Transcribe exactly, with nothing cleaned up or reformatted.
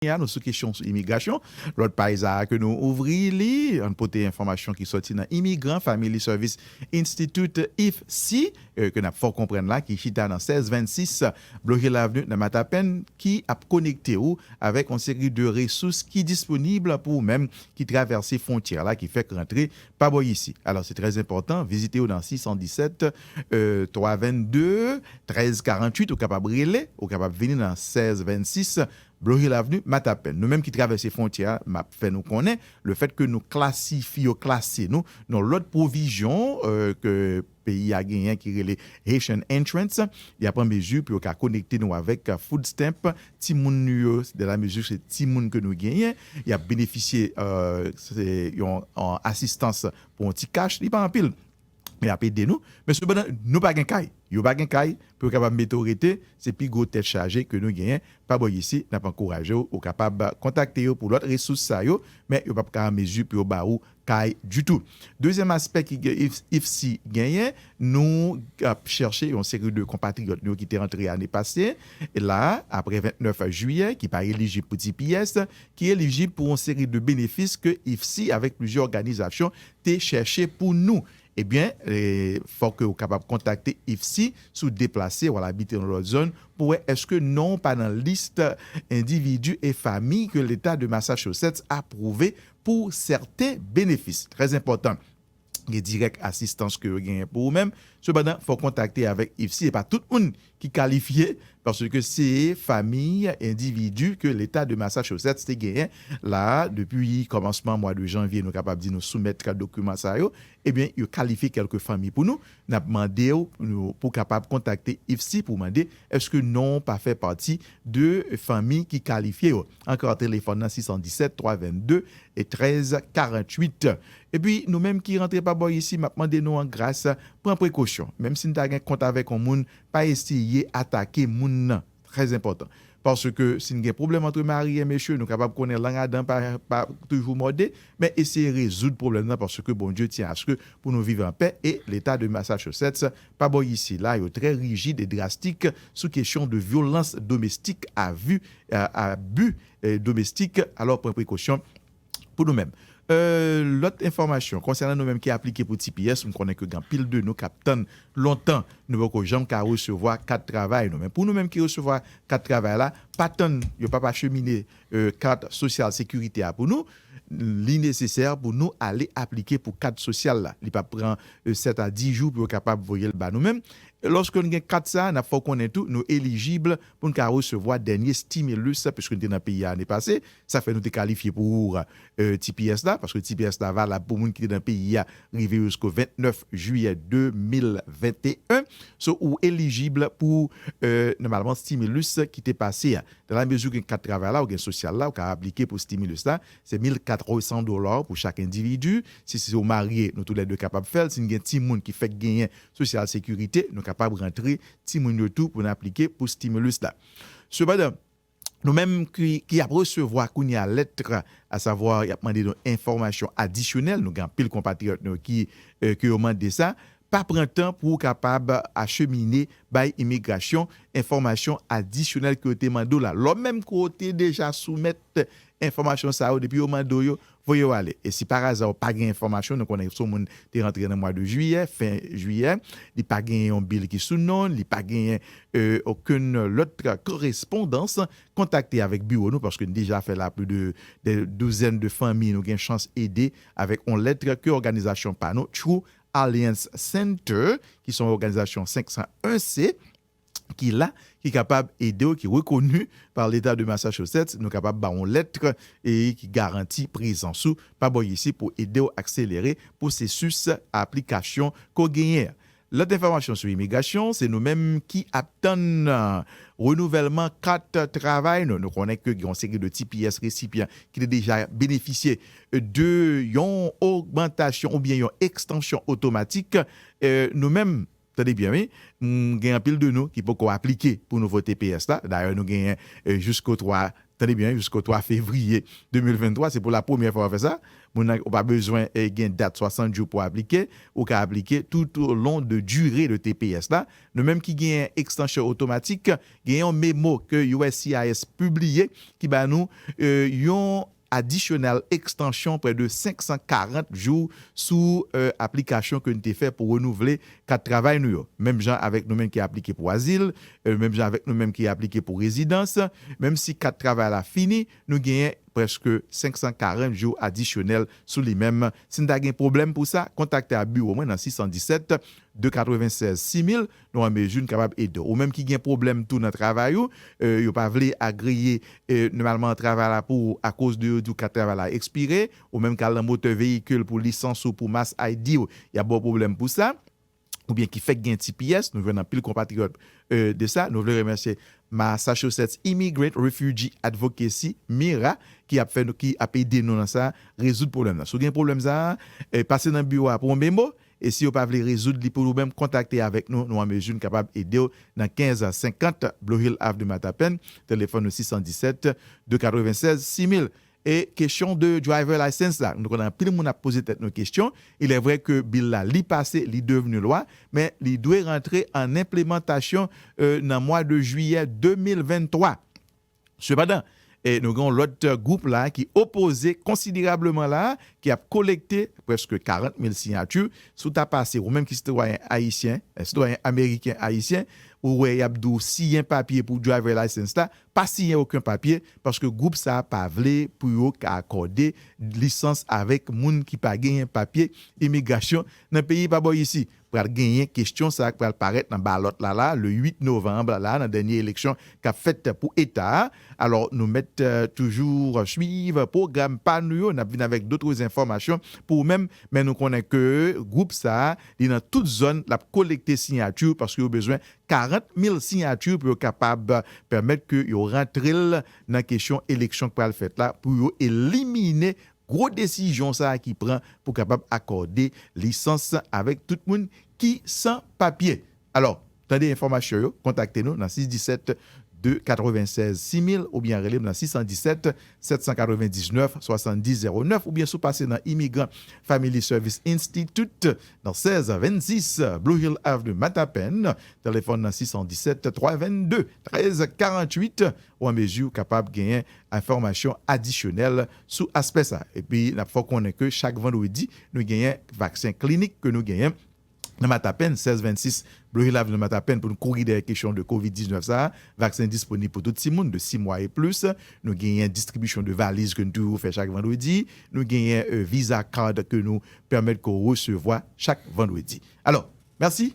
Kounye a, nou sou kesyon sou imigrasyon. Lòt paj sa a ke nou ouvri li, ann pote enfòmasyon ki sòti nan Immigrant Family Service Institute, ifsi, eh, ke n ap fè w konprann la, ki chita nan sèz vennsis Blue Hill Avenue nan Matapen, ki ap konekte w avèk yon seri de resous ki disponib pou ou menm ki travèse fwontyè la, ki fèk rantre pa bò isi. Alò, se trè enpòtan, vizite yo nan sis san disèt, eh, twa vennde, trèz karanntuit, ou kapab rele, ou kapab vini nan sèz vennsis Blue Hill Avenue, Matapen. Nou menm ki travèse fwontyè a, m ap fè nou konnen, lefèt ke nou klasifye, yo klase nou nan lòt pwovizyon, eh, ke peyi a genyen ki rele Haitian Entrance, y ap an mezi pou yo ka konekte nou avèk, eh, food stamp, timoun nou yo, de la mezi se timoun ke nou genyen, y ap benefisye, eh, se yon, yon asistans pou yon ti kach, li pa anpil. Y ap ede nou. Men sepandan, nou pa gen kay. Yo pa gen kay pou yo kapab mete w rete. Se pi gwo tèt chaje ke nou genyen pa bò isi. N ap ankouraje w, ou kapab kontakte yo pou lòt resous sa yo, men yo p ap ka an mezi pou yo ba ou kay ditou. Dezyèm aspè ki gen, ifsi genyen, nou ap chèche yon seri de konpatriyòt nou ki te rantre ane pase, e la, apre vennèf jiyè, ki pa elijib pou T P S, ki elijib pou yon seri de benefis ke ifsi avèk plizyè òganizasyon te chèche pou nou. Ebyen, eh, fòk ou kapab kontakte ifsi si w deplase, w al abite nan lòt zòn, pou wè èske non w pa nan lis endividi e fanmi ke Leta de Massachusetts apwouve pou sèten benefis. Trè enpòtan. Gen dirèk asistans ke yo genyen pou ou menm. Sepandan, fò w kontakte avèk ifsi. E pa tout moun ki kalifye, paske se fanmi, endividi ke Leta de Massachusetts te genyen la, depi kòmansman mwa de janvye, nou kapab di nou soumèt dokiman sa yo, ebyen, yo kalifye kèlke fanmi pou nou. N ap mande w pou, pou kapab kontakte ifsi pou mande èske non w pa fè pati de fanmi ki kalifye yo. Ankò, telefòn nan sis san disèt, twa vennde, e trèz karanntuit. Epi, nou menm ki rantre pa bò isi, m ap mande nou an gras, pran prekosyon. Menm si n ta gen kont avèk yon moun, pa eseye atake moun nan. Trè enpòtan. Paske si n gen pwoblèm antre mari e mesye, nou kapab konnen lang adan pa, pa toujou mòde, men eseye rezoud pwoblèm nan paske Bondye tyen aske pou nou viv an pè e Leta de Massachusetts, pa bò isi la, yo trè rijid e drastik sou kesyon de vyolans domestik, avi, a, abi, eh, domestik. Alò, pran prekosyon pou nou menm. Eh, lòt enfòmasyon, konsènan nou menm ki aplike pou T P S, m konnen ke gen anpil de nou k ap tann lontan, nou poko janm ka resevwa kat travay nou. Men pou nou menm ki resevwa kat travay la, pa tann, yo p ap achemine, eh, kat sosyal sekirite a pou nou. Li nesesè pou nou ale aplike pou kat sosyal la. Li p ap pran, eh, sèt a dis jou pou yo kapab voye l ba nou menm. Lòske n gen kat sa a, n ap fè w konnen tou, nou elijib pou n ka resevwa dènye stimulus, piske n te nan peyi a ane pase. Sa fè nou te kalifye pou, eh, T P S la, paske T P S la valab pou moun ki te nan peyi a rive jisko vennèf jiyè de mil venteyen. So, ou elijib pou, eh, nòmalman, stimulus ki te pase a. Dans la mesure ou gen kat travay la, ou gen sosyal la, ou ka aplike pou stimulus la. Se mil katresan dola pou chak endividi. Si, si ou marye, nou toulède kapab fè l. Si n gen timoun ki fèk genyen sosyal sekirite, nou kapab rantre timoun yo tou pou n aplike pou stimulus la. Sepandan, nou menm ki, ki ap resevwa kounye a lèt, asavwa y ap mande nou enfòmasyon adisyonèl, nou gen anpil konpatriyòt nou ki, eh, ke yo mande sa, pa pran tan pou w kapab achemine bay imigrasyon enfòmasyon adisyonèl ke yo te mande w la. Lè w menm ke w te deja soumèt enfòmasyon sa yo, depi yo mande w yo, voye yo ale. E si paraza ou pa gen enfòmasyon, nou konnen se yon moun te rantre nan mwa de jiyè, fen jiyè, li pa genyen yon bil ki sou non l, li pa genyen, eh, okenn lòt korespondans, kontakte avèk biwo nou, paske n deja fè la plis de, de douzèn de fanmi nou gen chans ede avèk yon lèt ke òganizasyon pa nou, True Alliance Center, ki se yon òganizasyon senk san en C, ki la, ki kapab ede w, ki rekoni pa Leta de Massachusetts, nou kapab ba w yon lèt e ki garanti prezans ou pa bò isi pou ede w akselere pwosesis aplikasyon ke w genyen an. Lòt enfòmasyon sou imigrasyon, se nou menm ki ap tann, eh, renouvèlman kat travay nou. Nou konnen ke gen yon seri de T P S resipyan ki te deja benefisye de yon ogmantasyon oubyen yon ekstansyon otomatik. Eh, nou menm, tande byen, wi, m, gen anpil de nou ki poko aplike pou nouvo T P S la. Dayè, nou genyen, eh, jisko twa Tande byen, jisko twa fevriye de mil venntwa, se pou la premyè fwa w fè sa. Moun nan, ou pa bezwen eh, gen dat swasant jou pou aplike. Ou ka aplike tout au long de durée de T P S la. Nou menm ki gen ekstansyon otomatik, gen yon memo ke U S C I S pibliye ki ba nou eh, yon adisyonèl ekstansyon prè de senk san karant jou sou eh, aplikasyon ke nou te fè pou renouvle kat travay nou yo. Menm jan avèk nou menm ki aplike pou azil, eh, menm jan avèk nou menm ki aplike pou rezidans, menm si kat travay la fini, nou genyen prèske senk san karant jou adisyonèl sou li menm. Si n ta gen pwoblèm pou sa, kontakte a biwo mwen nan sis san disèt, de katrevennsèz, sis mil, nou an mezi n kapab ede w. Ou menm ki gen pwoblèm tou nan travay ou, eh, yo pa vle agreye eh, nòmalman travay la pou ou akoz de yo di w kat travay la ekspire, ou menm k al nan motè veyikil pou lisans ou, pou Mass I D ou, y ap ba w pwoblèm pou sa. Oubyen ki fèk gen T P S, nou jwenn anpil konpatriyòt eh, de sa. Nou vle remèsye Massachusetts Immigrant Refugee Advocacy, mira, ki ap fè nou, ki ap ede nou nan sa, rezoud pwoblèm nan. Si w gen pwoblèm sa, eh, pase nan biwo a pou yon memo, e si yo pa vle rezoud li pou ou menm, kontakte avèk nou, nou an mezi n kapab ede w nan kenz senkant Blue Hill Avenue Matapan, telefòn nou sis san disèt, de katrevennsèz, sis mil. E kesyon de driver license la, nou konnen anpil moun ap poze tèt nou kesyon. Il est vrai ke bil la, li pase, li devni lwa, men li dwe rantre an enplemantasyon eh, nan mwa de jiyè de mil venntwa. Sepandan, eh, nou gen yon lòt gwoup la ki opoze konsiderableman la, ki ap kolekte prèske karant mil siyati. Si w ta pase, ou menm ki sitwayen ayisyen, eh, sitwayen ameriken ayisyen, ou wè y ap di w siyen papye pou driver license la, pa siyen okenn papye, paske gwoup sa a pa vle pou yo ka akòde lisans avèk moun ki pa genyen papye imigrasyon nan peyi pa bò isi. Pral genyen kesyon sa a k pral parèt nan balòt la la, le uit novanm la, nan dènye eleksyon k ap fèt pou eta a. Alò, nou mèt eh, toujou swiv pwogram pa nou yo. N ap vin avèk dòt enfòmasyon pou ou menm, men nou konnen ke gwoup sa a, li nan tout zòn, l ap kolekte siyati paske yo bezwen karant mil siyati pou yo kapab pèmèt ke yo rantre l nan kesyon eleksyon k pral fèt la, pou yo elimine gwo desizyon sa a ki pran pou kapab akòde lisans avèk tout moun ki san papye. Alò, tande enfòmasyon yo, kontakte nou nan sis disèt, de katrevennsèz, sis mil oubyen rele m nan sis san disèt, sèt san katrevendiznèf, swasanndis zewo nèf, oubyen si w pase nan Immigrant Family Service Institute nan sèz vennsis Blue Hill Avenue Matapan, telefòn nan sis san disèt, twa vennde, trèz karanntuit, ou an mezi w kapab genyen enfòmasyon adisyonèl sou aspè sa. Epi, n ap fè w konnen ke chak vandredi, nou genyen vaksen klinik ke nou genyen nan Matapan, sèz vennsis Blue Hill Avenue Matapan, pou n kouri dèyè kesyon de kovid diznèf sa a. Vaksen disponib pou tout timoun de sis mwa e plis. Nou genyen distribisyon de valiz ke nou toujou fè chak vandredi. Nou genyen eh, Visa Card ke nou pèmèt ke w resevwa chak vandredi. Alò, mèsi